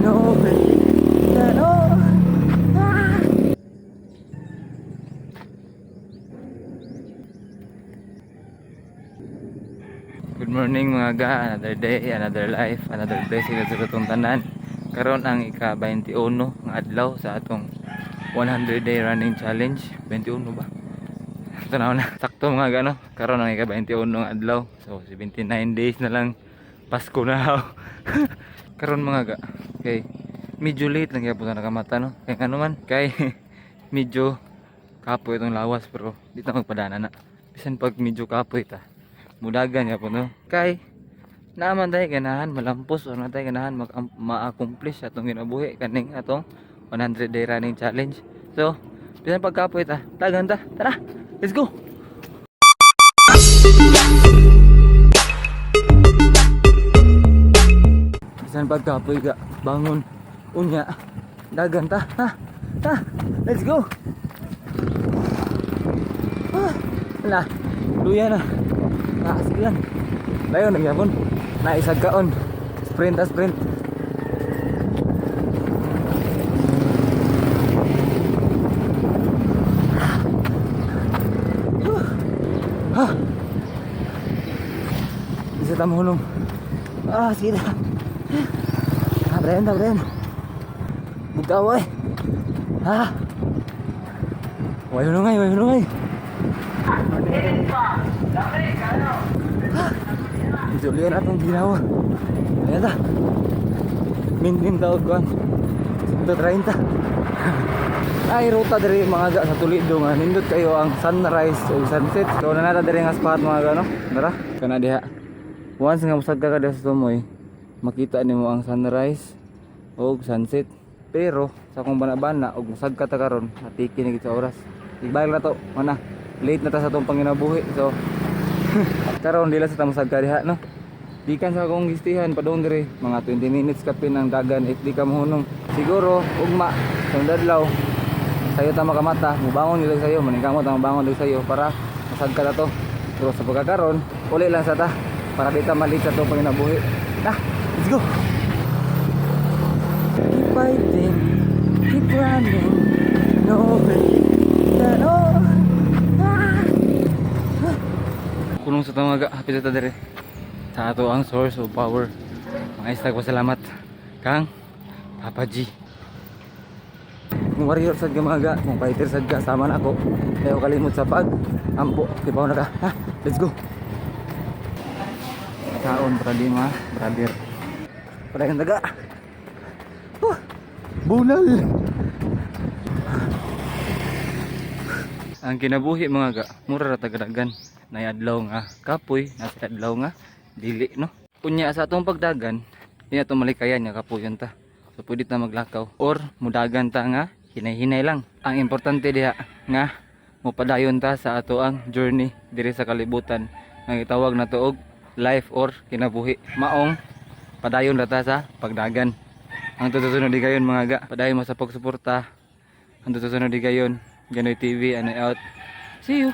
No break. No. Ah! Good morning, mga ga, another day, another life, another blessing sa atong tanan. Karon ang ika-21 nga adlaw sa atong 100 day running challenge. 21 ba? Tanaw na. Sakto, mga ga, no? Karon ang ika-21 nga adlaw. So 79 days na lang, Pasko na. Karon, mga ga. Okay. Medyo late lang gyapon na nakamata, no. Kay ano man, kay medyo kapoy itong lawas, pero di ta magpadana na. Bisan pag medyo kapoy ta, mudagan gyapon, no. Kay naaman tayo ganahan malampos o na tayo ganahan mag ma-accomplish atong ginabuhi kaning atong 100 day running challenge. So, bisan pagkapoy ta, dagan ta. Tara, let's go. Bisan pagkapoy ga, bangon unya, dagan ta, ha? Ta, let's go. Ah, wala, luya na. Ah, sige lang. Dayon nagyapon. Naisag kaon. Sprint ta, sprint. Ha. Bisa ta mahulong. Ah, sige na. Ah, Brian, Brian. Bugaw eh. Ha. Way hunungay, way hunungay. Isulian atong ginawa. Ayan ta. Mintin tawag kuan. 130. Ay ruta diri, mga ga, sa Toledo nga nindot kayo ang sunrise o sunset. So na nata diri nga spot, mga ga, no. Tara, kana diha. Once nga musagka ka diha sa Tumoy, makita nimo ang sunrise o sunset. Pero sa akong bana-bana og musagka ta karon, atiki na gid sa oras. Ibalik na to, mana. Late na ta sa atong panginabuhi. So karon di lang sa ta musagka diha, no. Gikan sa akong gistihan padung diri, mga 20 minutes kapin ang dagan if di ka mohunong. Siguro ugma sa adlaw sayo ta makamata, mubangon gyud sayo, maningkamot ang bangon gyud sayo para masagka ta to. Pero sa pagkakaron, uli lang sa ta para di ta malit sa atong panginabuhi. Na, let's go. Keep fighting, keep running, no break. No. Ah. Kunong sa tamaga, happy sa ta diri. Sa ato ang source of power. Mga istag pasalamat kang Papa G. Kung warrior sad ka, mga ga, kung fighter sad ka, sama na ako. Ayaw kalimot sa pag ampo, tipaw na ka. Ha? Let's go. Kaon para di mga brother. Padayon daga. Huh. Bunal. Ang kinabuhi, mga ga, mura ra tagadagan. Nay adlaw nga kapoy, nasa adlaw nga dili, no. Unya sa atong pagdagan, di na to malikayan nga kapoyon ta. So pwede ta maglakaw or mudagan ta nga hinay-hinay lang. Ang importante diha nga mopadayon ta sa ato ang journey diri sa kalibutan nga gitawag na og life or kinabuhi. Maong padayon ra ta sa pagdagan. Ang tutusunod di gayon, mga ga, padayon mo sa pagsuporta. Ang tutusunod di gayon, Ganoy TV, ano out. See you.